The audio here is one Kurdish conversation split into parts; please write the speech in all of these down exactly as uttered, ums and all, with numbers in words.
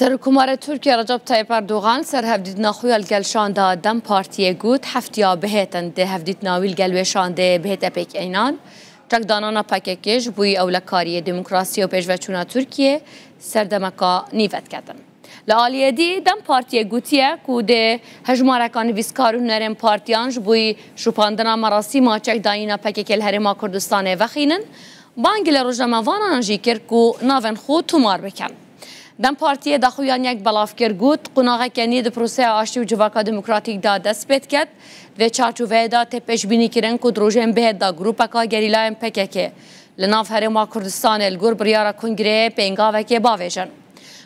Serokkomarê Tirkiyê Recep Tayyip Erdogan ser hevdîtina xwe ya li gel şanda DEM Partiyê got, heftiya bihêtin di hevdîtina wî li gel wê şandê bihête pêkeynan, çekdanana P K K ji bo ewlekariyê, demokrasiyê û pêşveçûna Tirkiyê serdemeka nî vediketin. Li aliyê dî DEM Partiyê gotiye ku dê hejmareka nivîskar û hunerên partiyan ji bo şopandina merasîma çekdayîna P K K li Herêma Kurdistanê vexînin. Bang li rojnamevanan jî kir ku navên xwe tomar bikin. DEM Partiyê daxuyaniyek belav kir, got, qonaxeke nî di proseya aştî û civaka demokratîk de dest pê diket. Di vê çarçoveyê de tê pêşbînîkirin ku di rojên bihêt de grûpeka gerîlayên P K K li nav Herêma Kurdistanê li gor biryara kongreyê pêngavekê bavêjin.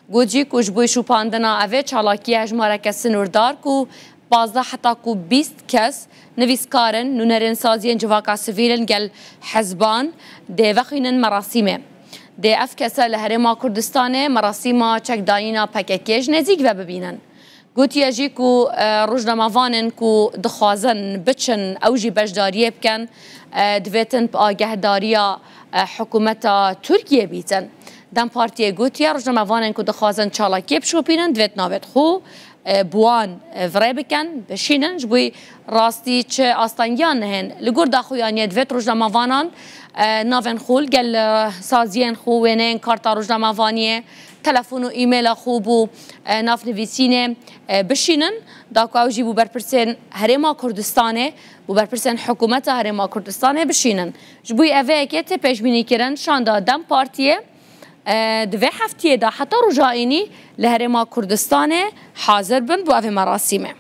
Got jî ku ji bo şopandina evê çalakiyê hejmareke sinûrdar ku pazdeh heta ku bîst kes nivîskar in, nûnerên saziyên civaka sivîl in gel hezban dê vexwînin merasîmê. Dê ev kese li Herêma Kurdistanê merasîma çekdayîna P K K ji nêzîk ve bibînin. Gotiye jî ku, e, rojnamevanên ku dixwazin biçin, ew jî beşdariyê bikin, e, divêtin bi agehdariya, e, hikûmeta Tirkiyê bîtin. DEM Partiyê gotiye, rojnamevanên ku dixwazin çalakiyê bişopînin, divêt navêt xwe, e, bi wan, e, virê bikin, bişînin, ji bo rastî çi astengiyan nehên. Li gor daxuyaniyê divêt rojnamevanan, e, navên xwe li gel, e, saziyên xwe, wêneyên karta rojnamevaniyê, telefon û e-maila xwe bo, e, navnivîsînê, e, bişînin, da ku ew jî bo berpirsên Herêma Kurdistanê, bo berpirsên hikûmeta Herêma Kurdistanê bişînin. Ji bo eveyekê tê pêşbînîkirin şanda DEM Partiyê, e, di vê heftiyê de heta roja înî li Herêma Kurdistanê hazir bin bo evê merasîmê.